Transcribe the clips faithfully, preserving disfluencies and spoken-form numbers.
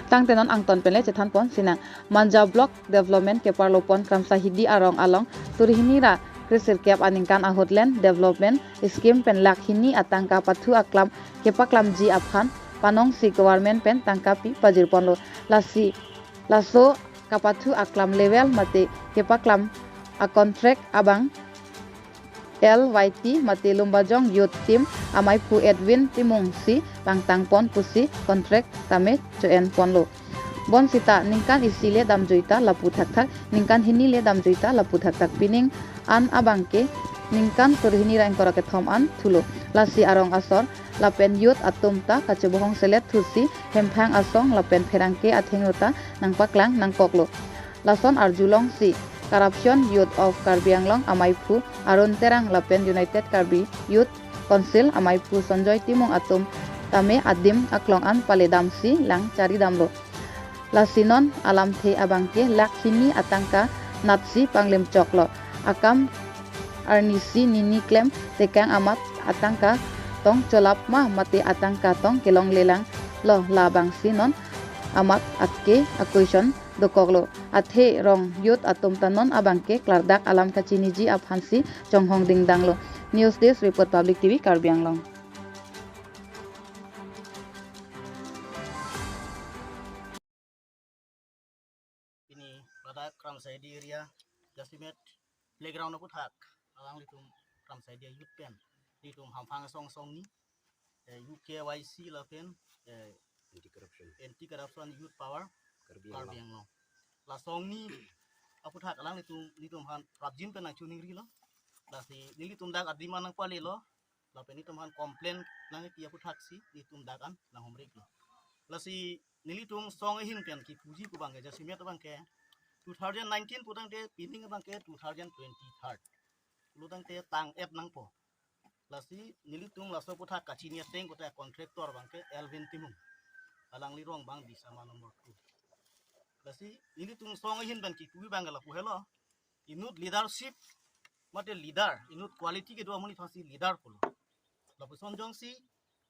Tangte non angton pen le chethan pon sinang. Manja Block development keparlo pon Kramsa Hidi arong along suri hini ra kresirkep aningkan ahut land development scheme pen lakh hini atangka pathu aklam kepaklamji aphan panongsi government pen tangka pi pajir ponlo. Lasi laso kapathu aklam level mate kepaklam a contract abang L Y T mate Lumbajong Youth Team amaiphu Edwin Timung si pangtang pon pusi contract tame cho-en ponlo. Bonsita ningkan isi le damjui ta lapu thakthak, ningkan hini le damjui ta lapu thakthak, pining an abangke ningkan suri hini ra ingkoi ra kethom an thulo. Lasi arong asor lapen youth atum ta kachebohong selet thusi hemphang asong lapen pherangke athengno ta nangpaklang nangkoklo. Lason arjulongsi Corruption Youth of Karbi Anglong amaiphu Arun Terang lapen United Karbi Youth Council amaiphu Sonjoy Timung atum tame adim aklong an paledamsi lang charidamlo. Lasi non alamthe abangke lakh hini atangka natsi panglim choklo. Akam arnisi nini klem tekang amat atangka tong cholap ma mate atangka tong kelonglelanglo, labangsi non amat atke a question dokoklo. Athe rong youth atum ta non abangke klardak alam kachiniji aphansi chonghong dingdanglo. News Desk Report, Public T V Karbi Anglong. Pini ladak Kramsa Hidi area, Jasemet playground aputhak alanglitum Kramsa Hidi youth pen nelitum hamphang asong song ni, eh, U K Y C lapen, eh, Anti Corruption. Anti Corruption Youth Power Karbi Karbi Anglong. Anglong. Lasong ni aputhak alanglitum nelitum aphan prapjin pen nangchoningrilo. Lasi nelitum dak adim an nangpalelo. Lapen nelitum aphan complain nangpi aputhak si nelitum dak an nanghumriklo. Lasi nelitum song ahin pen kipuji pu abangke, Jasemet abangke two thousand nineteen pu tangte pining abangke two thousand twenty-three. Pulo tangte tang-et nangpo. Lasi nelitum laso aputhak kachini ateng puta contractor abangke Elvin Timung. Alangli rong abang Bisama number two. Lasi nelitum song ahin pen kipu abangke lapu helo. Inut leadership mate leader, inut quality kedo amonit aphansi leader pulo. Lapuson jongsi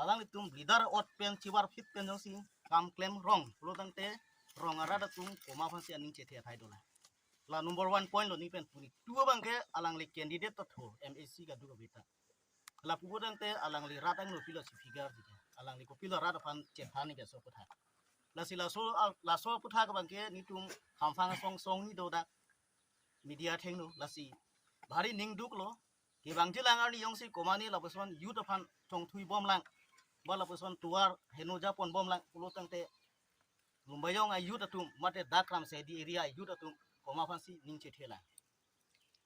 alanglitum leader ot pen chivarphit pen jongsi kam klem rong pulo tangte rong arat atum komat aphansi aning chethe athai dolang. La number one point lo, ni pen puni. Two abangke alangli candidate ta tho, M A C kadokave ta. Lapu tangte alangli rat angno pilo si figure jita. Alangli kopilo rat aphan chethan ni biaso aputhak. Lasi laso, laso aputhak abangke nelitum hamphang asong song ni dodak media athengno lasi bhari ningduklo. Kevangjilang arni jongsi komat ni lapuson youth aphan chongthui bomlang, ba lapuson tovar heno japon bomlang pulo tangte Lumbajong a youth atum mate dak Kramsa Hidi area a youth atum komat aphansi ning chethelang.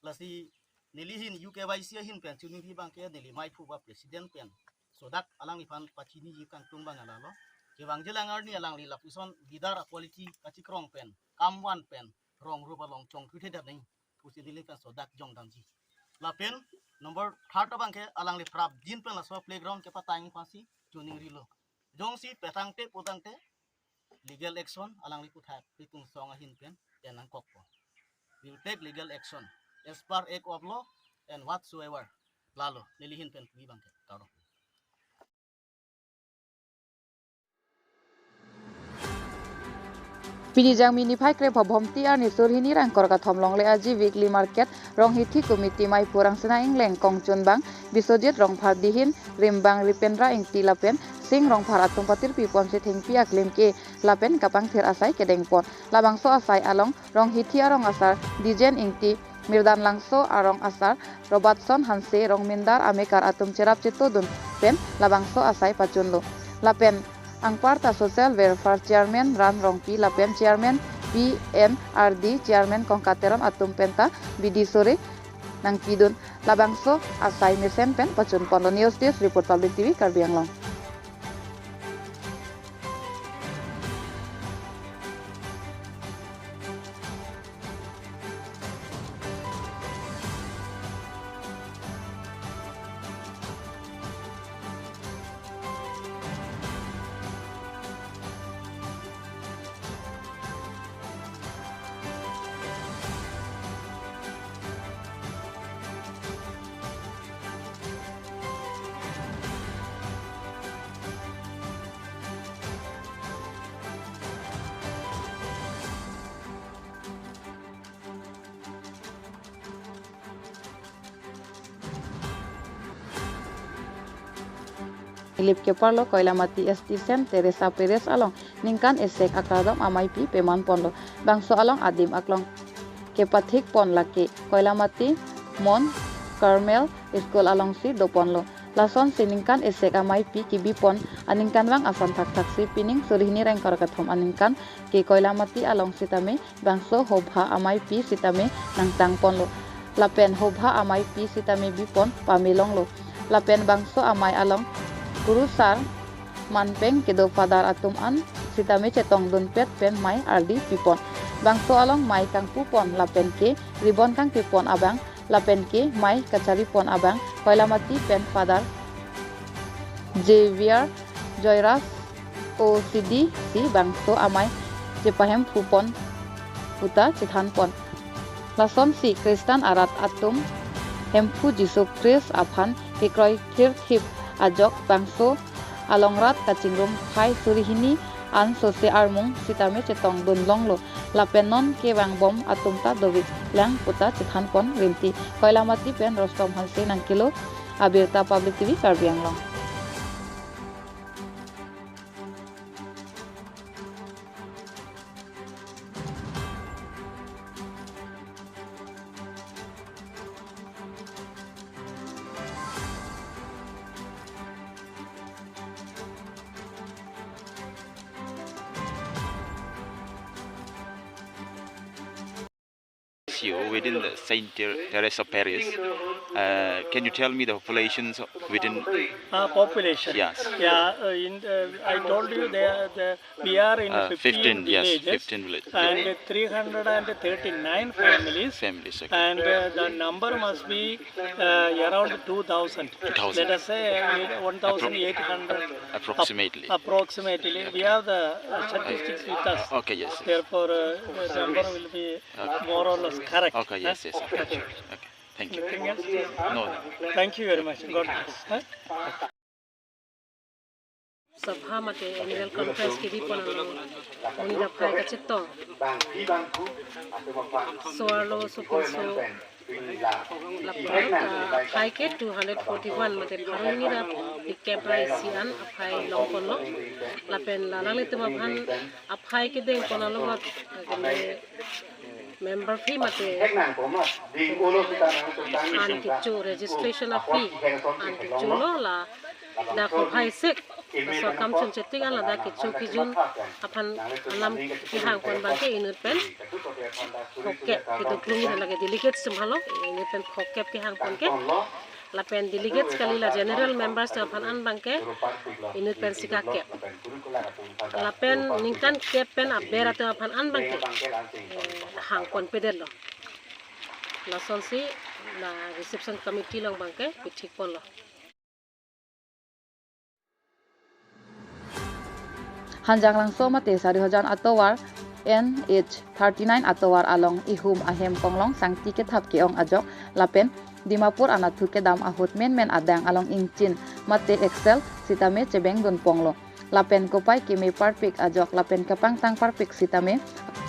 Lasi neli ahin U K Y C ahin pen choningri abangke neli maiphu ba president pen sodak alangliphan pachiniji kangtung abang lalo. Kevangjilang arni alangli lapuson leader a quality kachikrong pen, kam van pen, rong rup along chongthuithedet nang pusi neli pen sodak jongdamji. Lapen number third abangke alangli prapjin pen laso playground kepatang aphansi choningrilo. Jongsi petangte putangte legal action alangli aputhak nelitum song ahin pen pen nangkokpo. We will take legal action as per act of law and whatsoever. Lalo neli ahin pen pu abangke. Kardom. Pini Jangmi niphai krepho Bhomti arni suri hini ra ingkoi ra kethom longle aji weekly market Ronghithi committee maiphu Rangsina Engleng, kongchunbang Biswajit Rongphar, dihin rimbang Ripendra Ingti lapen Sing Rongphar atum patirpi ponsi thengpi aklim ke lapen kapangthir asai kedeng pon. Labangso asai along Ronghithi arong asar Dijen Ingti, Mirdanlangso arong asar Robertson Hanse, Rongmindar amekar atum cherap chetodun pen labangso asai pachunlo. Lapen anparta Social Welfare Chairman Ran Rongpi lapen Chairman P N R D Chairman Kongkat Teron atum penta bidi sore nangpidun. Labangso asai mesen pen pachun ponlo. News Desk Report, Public T V Karbi Anglong. Nilip keparlo Koilamati S T Saint Teresa Parish along ningkan esek akardom ameipi peman ponlo. Bangso along adim aklong kepathik pon lake Koilamati Mount Carmel School alongsi doponlo. Lasonsi ningkan esek ameipi kebi pon aningkanvang ason thakthaksi pining suri hini ra ingkoi ra kethom aningkan ke Koilamati along sitame bangso hobha ameipi sitame nangtang ponlo. Lapen hobha ameipi sitame bipon pame longlo. Lapen bangso amei along kurusar manpeng kedo father atum an sitame chetongdunpet pen mei ardi pipon. Bangso along mei kangpupon lapen ke ribbon kangpipon abang lapen ke mei kacharipon abang Koilamati pen Father Javier Joyras O C D si bangso amei chepahemphupon puta chethanpon. Lasonsi Christian arat atum Hemphu Jisu Christ aphan kekroi thirthip ajok bangso alongrat kachingrum phai suri hini an sose armung sitame chetongdun longlo. Lapen non kevangbom atum ta dovik lang puta chethanpon rinti. Koilamati pen Rostom Hanse nangkelo abirta Public T V Karbi Anglong. You within the Saint Ter- Teresa Parish. Uh, can you tell me the populations within? Uh, population. Yes. Yeah, uh, in, uh, I told you there, the, we are in Uh, fifteen fifteen, yes, villages fifteen villages. And three hundred and thirty-nine families. Families, okay. And, uh, the number must be, uh, around two thousand. Two thousand. Let us say, uh, one thousand eight hundred. Appro- approximately. Approximately. We have the, uh, statistics with us. Okay, yes, yes. Therefore, uh, the number will be Okay. More or less correct. Okay, yes, yes, okay, sure. Okay, thank you. Anything else? No, no. Thank you very much. God bless. Huh? Sabha mate annual conference kebi pon along monit aphai kachetong. So-arlo sopinso lapen, ah, aphai ke two hundred forty-one mate pharo hini ra phlikep ra isi an aphai longponlo. Lapen la alanglitum aphan aphai kedeng pon along, ah, kene member fee mate an kecho, registration a fee an kecho lo, ladak hobha esek laso akam chun chetik an ladak kecho kejun aphan alam kehang pon abang ke inut pen phokep kedo klung, lake delegates atum halo, inut pen phokep kehang pon ke. Lapen delegates kali, la general members atum aphan an abang ke inut pen sika kep. Lapen ningkan kep pen aber atum aphan an abang ke, eh, hang ponpedetlo. Lasonsi la reception committee along abang ke pithik ponlo. Hanjanglangso mate Sarihajan atovar N H thirty-nine atovar along ihum ahem konglong sangti kethap ke-ong ajok lapen Dimapur anatthu kedam ahut menmen adang along ingchin mate excel sitame chebengdun ponglo. Lapen kopai keme parpik ajok lapen kepangtang parpik sitame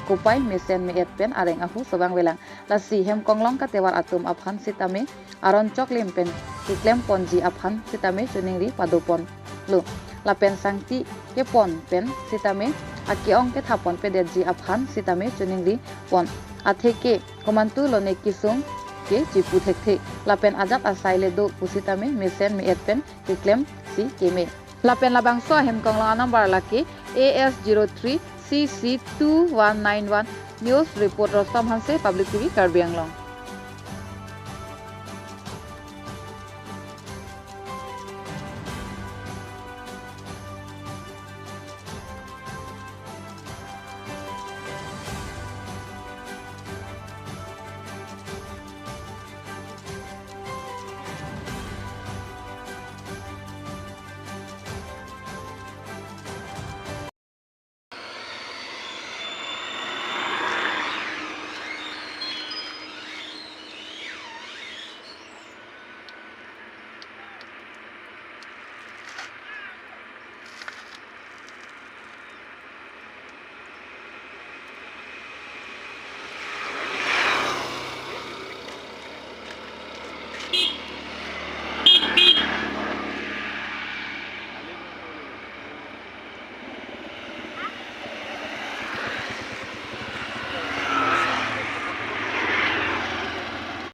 kopai mesen me-et pen areng ahu sobang velang. Lasi hem konglong katovar atum aphan sitame aron choklim pen keklem ponji aphan sitame choningri pado ponlo. Lapen sangti kepon pen sitame ake-ong kethap ponpedetji aphan sitame choningri pon. Atheke komantu lone kesung ke chipu thekthe. Lapen ajat asai le do pusitame mesen me-et pen keklemsi keme. Lapen labangso ahem konglong anumber lake A S zero three C C two one nine one. News report Rostom Hanse, Public T V Karbi Anglong.